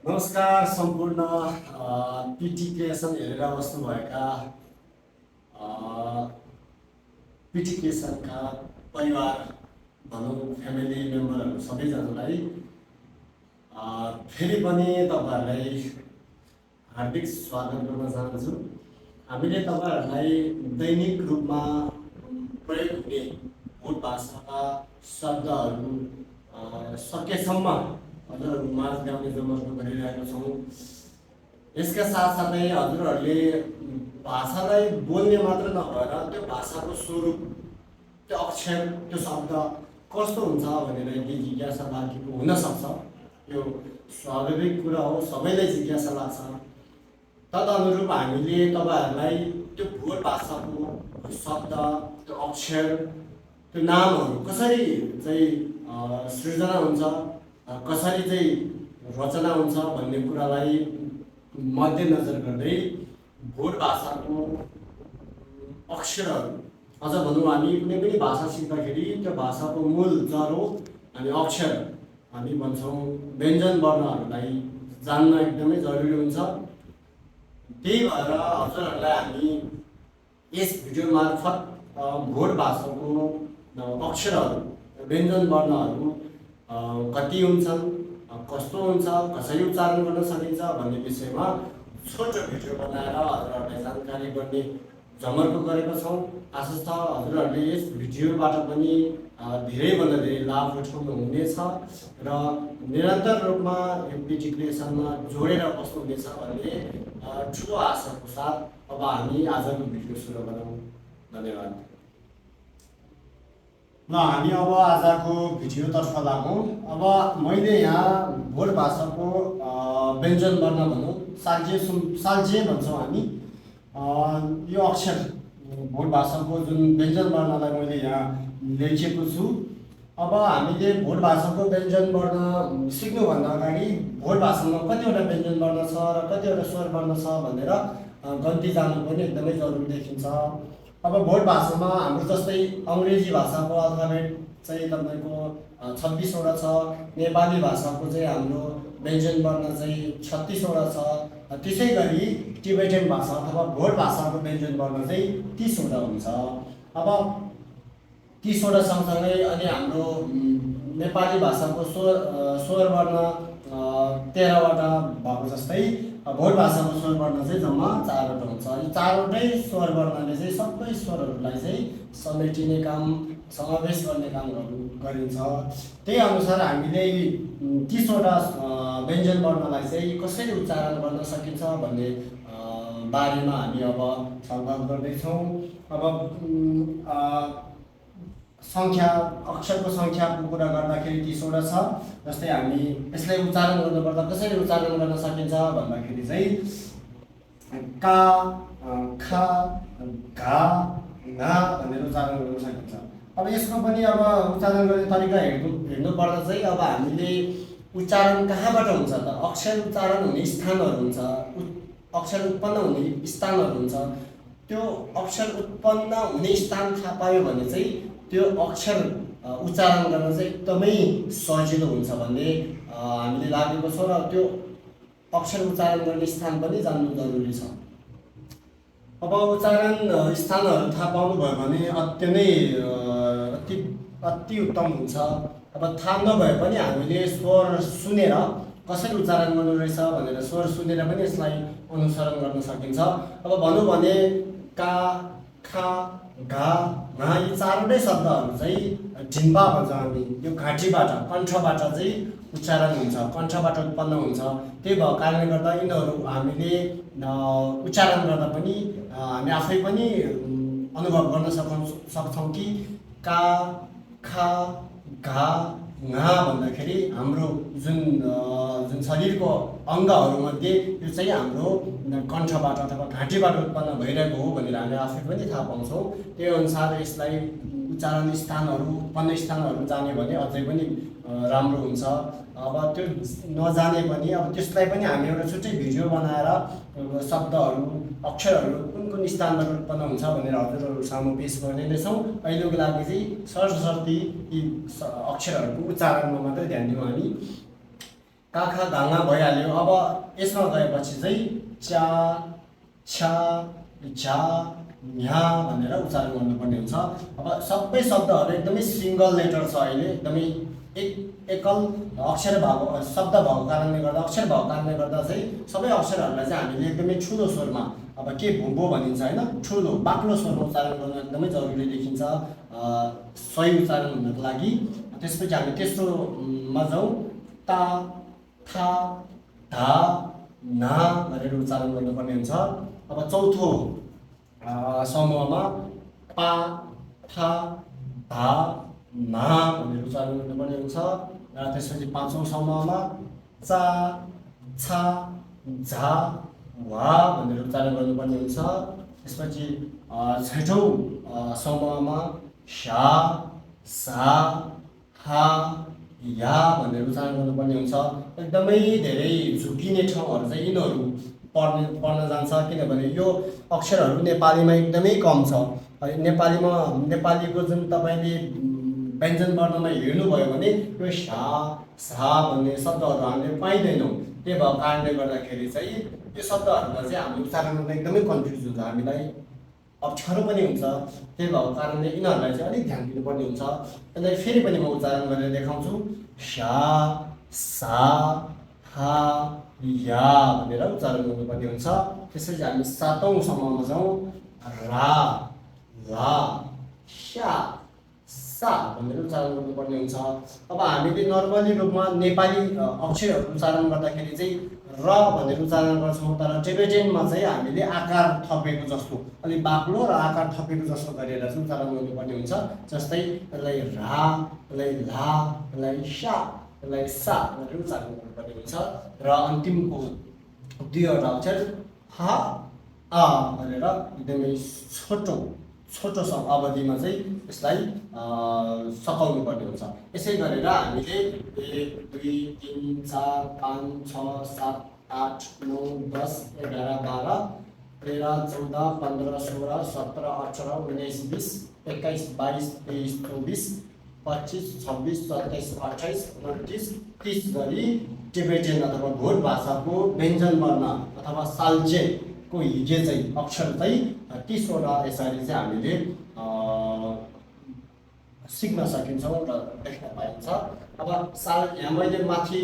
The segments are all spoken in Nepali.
नमस्कार सम्पूर्ण पिटी क्रिएसन हेरेर बस्नुभएका पिटी क्रिएसनका परिवार भनौँ फ्यामिली मेम्बरहरू सबैजनालाई फेरि पनि तपाईँहरूलाई हार्दिक स्वागत गर्न चाहन्छु। हामीले तपाईँहरूलाई दैनिक रूपमा प्रयोग हुने भोट भाषाका शब्दहरू सकेसम्म हजुरहरू माझ ल्याउने जमर्को गरिरहेका छौँ। यसका साथसाथै हजुरहरूले भाषालाई बोल्ने मात्र नभएर त्यो भाषाको स्वरूप, त्यो अक्षर, त्यो शब्द कस्तो हुन्छ भनेर केही जिज्ञासा लागेको हुनसक्छ। यो स्वाभाविक कुरा हो, सबैलाई जिज्ञासा लाग्छ। तदनुरूप हामीले तपाईँहरूलाई त्यो भोट भाषाको शब्द, त्यो अक्षर, त्यो नामहरू कसरी चाहिँ सृजना हुन्छ, कसरी चाहिँ रचना हुन्छ भन्ने कुरालाई मध्यनजर गर्दै भोट भाषाको अक्षरहरू, अझ भनौँ हामी कुनै पनि भाषा सिक्दाखेरि त्यो भाषाको मूल जड हो अनि अक्षर हामी भन्छौँ व्यञ्जन वर्णहरूलाई जान्न एकदमै जरुरी हुन्छ। त्यही भएर हजुरहरूलाई हामी यस भिडियो मार्फत भोट भाषाको अक्षरहरू, व्यञ्जन वर्णहरू कति हुन्छन्, कस्तो हुन्छ, कसरी उच्चारण गर्न सकिन्छ भन्ने विषयमा छोटो भिडियो बनाएर हजुरहरूलाई जानकारी गर्ने जमर्को गरेका छौँ। आशा छ हजुरहरूले यस भिडियोबाट पनि धेरैभन्दा धेरै लाभ उठाउनु हुनेछ र निरन्तर रूपमा यो पिटी क्रिएसनमा जोडेर बस्नुहुनेछ भन्ने ठुलो आशाको साथ अब हामी आजको भिडियो सुरु गरौँ। धन्यवाद। ल हामी अब आजको भिडियोतर्फ लागौँ। अब मैले यहाँ भोट भाषाको व्यञ्जन वर्ण भनौँ, साल्जे भन्छौँ हामी, यो अक्षर भोट भाषाको जुन व्यञ्जन वर्णलाई मैले यहाँ लेखेको छु। अब हामीले भोट भाषाको व्यञ्जन वर्ण सिक्नुभन्दा अगाडि भोट भाषामा कतिवटा व्यञ्जन वर्ण छ र कतिवटा स्वर वर्ण छ भनेर गन्ती जान्नु पनि एकदमै जरुरी देखिन्छ। अब भोट भाषामा हाम्रो जस्तै अङ्ग्रेजी भाषाको अल्फाबेट चाहिँ तपाईँको 26वटा छ, नेपाली भाषाको चाहिँ हाम्रो व्यञ्जन वर्ण चाहिँ 36वटा छ। त्यसै गरी टिबेटन भाषा अथवा भोट भाषाको व्यञ्जन वर्ण चाहिँ 30वटा हुन्छ। अब 30वटा सँगसँगै अनि हाम्रो नेपाली भाषाको स्वर वर्ण 13वटा भएको जस्तै भोट भाषाको स्वर वर्ण चाहिँ जम्मा 4वटा हुन्छ। यी 4वटै स्वर वर्णले चाहिँ सबै स्वरहरूलाई चाहिँ समेटिने काम, समावेश गर्ने काम गरिन्छ। त्यही अनुसार हामीले यी 30वटा व्यञ्जन वर्णलाई चाहिँ कसरी उच्चारण गर्न सकिन्छ भन्ने बारेमा हामी अब छलफल गर्दैछौँ। अब सङ्ख्या, अक्षरको सङ्ख्याको कुरा गर्दाखेरि 30वटा छ। जस्तै हामी यसलाई उच्चारण गर्नुपर्दा कसरी उच्चारण गर्न सकिन्छ भन्दाखेरि चाहिँ का, खा, घा, घा भनेर उच्चारण गर्न सकिन्छ। अब यसको पनि अब उच्चारण गर्ने तरिका हेर्नुपर्दा चाहिँ अब हामीले उच्चारण कहाँबाट हुन्छ त, अक्षर उच्चारण हुने स्थानहरू हुन्छ, अक्षर उत्पन्न हुने स्थानहरू हुन्छ। त्यो अक्षर उत्पन्न हुने स्थान थाहा पायो भने चाहिँ त्यो अक्षर उच्चारण गर्न चाहिँ एकदमै सजिलो हुन्छ भन्ने हामीले लागेको छ र त्यो अक्षर उच्चारण गर्ने स्थान पनि जान्नु जरुरी छ। अब उच्चारण स्थानहरू थाहा पाउनुभयो भने अति उत्तम हुन्छ। अब थाहा नभए पनि हामीले स्वर सुनेर कसरी उच्चारण गर्नु रहेछ भनेर स्वर सुनेर पनि यसलाई अनुसरण गर्न सकिन्छ। अब भनौँ भने का, खा, घा, घा यी 4वटै शब्दहरू चाहिँ ढिम्बा भन्छ हामी, यो घाँटीबाट, कण्ठबाट चाहिँ उच्चारण हुन्छ, कण्ठबाट उत्पन्न हुन्छ। त्यही भएको कारणले गर्दा यिनीहरू हामीले उच्चारण गर्दा पनि हामी आफै पनि अनुभव गर्न सक्छौँ कि का, खा, घा, घा भन्दाखेरि हाम्रो जुन शरीरको अङ्गहरूमध्ये यो चाहिँ हाम्रो कण्ठबाट अथवा घाँटीबाट उत्पन्न भइरहेको हो भनेर हामी आफै पनि थाहा पाउँछौँ। त्यही अनुसार यसलाई उच्चारण स्थानहरू, उत्पन्न स्थानहरू जाने भने अझै पनि राम्रो हुन्छ। अब त्यो नजाने पनि अब त्यसलाई पनि हामी एउटा छुट्टै भिडियो बनाएर शब्दहरू, अक्षरहरू कुन स्थानबाट उत्पन्न हुन्छ भनेर हजुरहरू सामु पेश गर्ने नै छौँ। अहिलेको लागि चाहिँ सरसर्ती यी अक्षरहरूको उच्चारणमा मात्रै ध्यान दिउँ हामी। काखा गाङा भइहाल्यो। अब यसमा गएपछि चाहिँ च्या छ्या झा न्या भनेर उच्चारण गर्नुपर्ने हुन्छ। अब सबै शब्दहरू एकदमै सिङ्गल लेटर छ अहिले, एकदमै एकल अक्षर भएको शब्द भएको कारणले गर्दा, अक्षर भएको कारणले गर्दा चाहिँ सबै अक्षरहरूलाई चाहिँ हामीले एकदमै ठुलो स्वरमा, अब के भुम्बो भनिन्छ होइन, ठुलो बाक्लो स्वरमा उच्चारण गर्नु एकदमै जरुरी देखिन्छ सही उच्चारण हुनको लागि। त्यसपछि हामी तेस्रोमा जाउँ, ता था धा ना भनेर उच्चारण गर्नुपर्ने हुन्छ। अब चौथो समूहमा पा था धा ना भनेर उच्चारण गर्नुपर्ने हुन्छ। र त्यसपछि पाँचौँ समूहमा चा छा झा वा भनेर उच्चारण गर्नुपर्ने हुन्छ। त्यसपछि छैठौँ समूहमा शा सा हा या भनेर उच्चारण गर्नुपर्ने हुन्छ। एकदमै धेरै झुकिने ठाउँहरू चाहिँ यिनीहरू पढ्न जान्छ, किनभने यो अक्षरहरू नेपालीमा एकदमै कम छ। नेपालीको जुन तपाईँले व्यञ्जन वर्णमा हेर्नुभयो भने यो सा सा भन्ने शब्दहरू हामीले पाइँदैनौँ। त्यही भएको कारणले गर्दाखेरि चाहिँ यो शब्दहरूमा चाहिँ हामी उच्चारण गर्न एकदमै कन्फ्युज हुन्छ, हामीलाई अप्ठ्यारो पनि हुन्छ। त्यही भएको कारणले यिनीहरूलाई चाहिँ अलिक ध्यान दिनुपर्ने हुन्छ। यसलाई फेरि पनि म उच्चारण गरेर देखाउँछु, शा सा हा या भनेर उच्चारण गर्नुपर्ने हुन्छ। त्यसपछि हामी सातौँ समूहमा जाउँ, रा ला स्या सा भनेर उच्चारण गर्नुपर्ने हुन्छ। अब हामीले नर्मली रूपमा नेपाली अक्षरहरू उच्चारण गर्दाखेरि चाहिँ र भनेर उच्चारण गर्छौँ, तर टिबेटनमा चाहिँ हामीले आकार थपेको जस्तो, अलिक बाक्लो र आकार थपेको जस्तो गरेर चाहिँ उच्चारण गर्नुपर्ने हुन्छ। जस्तै यसलाई रा, यसलाई ला, यसलाई स्या, यसलाई सा भनेर उच्चारण गर्नुपर्ने हुन्छ। र अन्तिमको दुईवटा अक्षर हा आ भनेर एकदमै छोटो अवधिमा चाहिँ यसलाई सकाउनु पर्ने हुन्छ। यसै गरेर हामीले 1 2 3 4 5 6 7 8 9 10 11 12 13 14 15 16 17 18 19 20 21 22 23 24 25 26 27 28 29 30 गरी टिबेटियन अथवा भोट भाषाको व्यञ्जन वर्ण अथवा साल्जेको हिजे चाहिँ अक्षर चाहिँ 30 वटा यसरी चाहिँ हामीले सिक्न सकिन्छौँ र देख्न पाइन्छ। अब यहाँ मैले माथि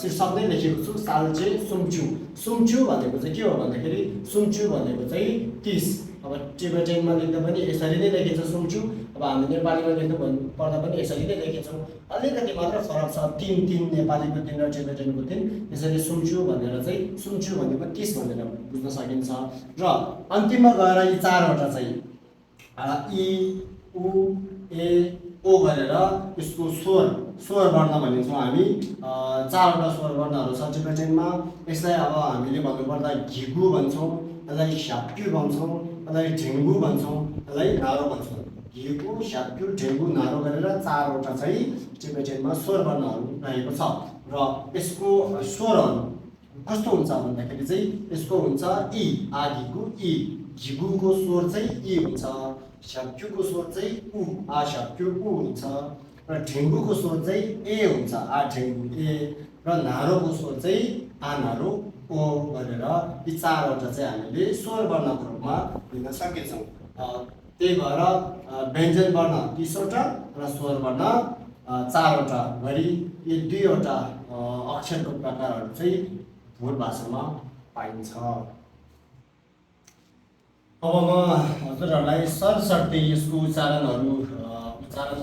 शीर्षक नै लेखेको छु, साल्जे सुम्चु। सुम्चु भनेको चाहिँ के हो भन्दाखेरि, सुम्चु भनेको चाहिँ 30। अब टिबेटियनमा लेख्दा पनि यसरी नै लेखिन्छ सुम्चु। अब हामी नेपालीमा लेख्नु पर्दा पनि यसरी नै लेखिन्छौँ। अलिकति मात्र फरक छ, 3 नेपालीको 3 र टिबेटियनको 3। यसरी सुम्चु भनेर चाहिँ, सुम्चु भनेको 30 भनेर बुझ्न सकिन्छ। र अन्तिममा गएर यी चारवटा चाहिँ इ उ ए ओ गरेर यसको स्वर वर्ण भनिन्छौँ हामी। चारवटा स्वर वर्णहरू छ टिबेटियनमा। यसलाई अब हामीले भन्नुपर्दा घिगु भन्छौँ, यसलाई स्याप्क्यु भन्छौँ, यसलाई ढेङ्गु भन्छौँ, यसलाई नारो भन्छौँ। घिगु स्याप्क्यु ढेङ्गु नारो गरेर चारवटा चाहिँ टिबेटियनमा स्वर वर्णहरू रहेको छ। र यसको स्वरहरू कस्तो हुन्छ भन्दाखेरि चाहिँ यसको हुन्छ इ, आ घिगु इ, घिगुको स्वर चाहिँ इ हुन्छ, स्याप्क्युको स्वर चाहिँ उ, आ स्याप्क्यु उ हुन्छ, र ढेङ्गुको स्वर चाहिँ ए हुन्छ, आ ढेङ्गु ए, र नारोको स्वर चाहिँ आ नारो ओ गरेर यी चारवटा चाहिँ हामीले स्वर वर्णको रूपमा लिन सकिन्छौँ। त्यही भएर व्यञ्जन वर्ण 30 वटा र स्वर वर्ण 4 वटा गरी यी दुईवटा अक्षरको प्रकारहरू चाहिँ भोट भाषामा पाइन्छ। अब म हजुरहरूलाई सरसर्ती यसको उच्चारण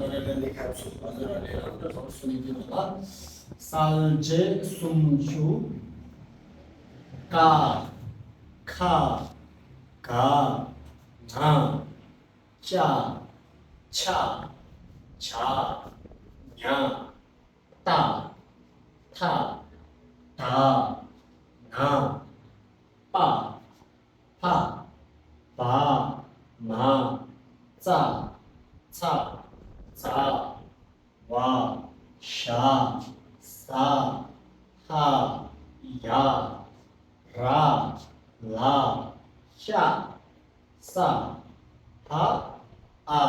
गरेर देखाउँछु। हजुरहरूले राम्रोसँग सुनिदिनु होला। साल्जे सुम्चु का खा घा झा चा छा छा न्या ता था धा ना पा फा बा मा चा छा झा वा शा सा हा या रा ला शा सा हा आ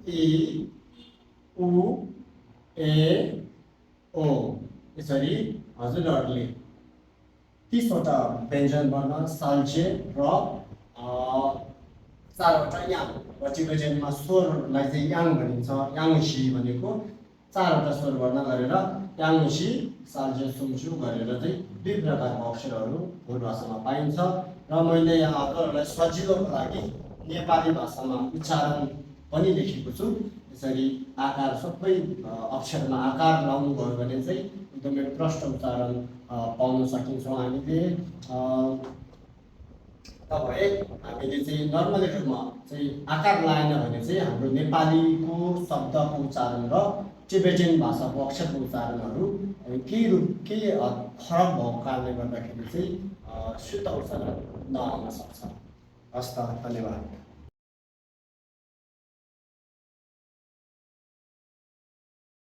इ उ ए ओ यसरी हजुरहरूले 30 वटा व्यञ्जन वर्ण साल्जे र 4 वटा याङ र टिबेटनमा स्वरलाई चाहिँ याङ भनिन्छ। याङसी भनेको 4 वटा स्वर वर्ण गरेर याङसी साल्जे सुम्चु गरेर चाहिँ दुई प्रकारका अक्षरहरू भोट भाषामा पाइन्छ। र मैले यहाँ हजुरहरूलाई सजिलोको लागि नेपाली भाषामा उच्चारण पनि लेखेको छु। यसरी आकार सबै अक्षरमा आकार लाउनु भयो भने चाहिँ एकदमै प्रष्ट उच्चारण पाउन सकिन्छौँ हामीले। हामीले चाहिँ नर्मली रूपमा चाहिँ आकार लाएन भने चाहिँ हाम्रो नेपालीको शब्दको उच्चारण र टिबेटन भाषाको अक्षरको उच्चारणहरू केही फरक भएको कारणले गर्दाखेरि चाहिँ शुद्ध उच्चारण नआउन सक्छ। हस् त, धन्यवाद।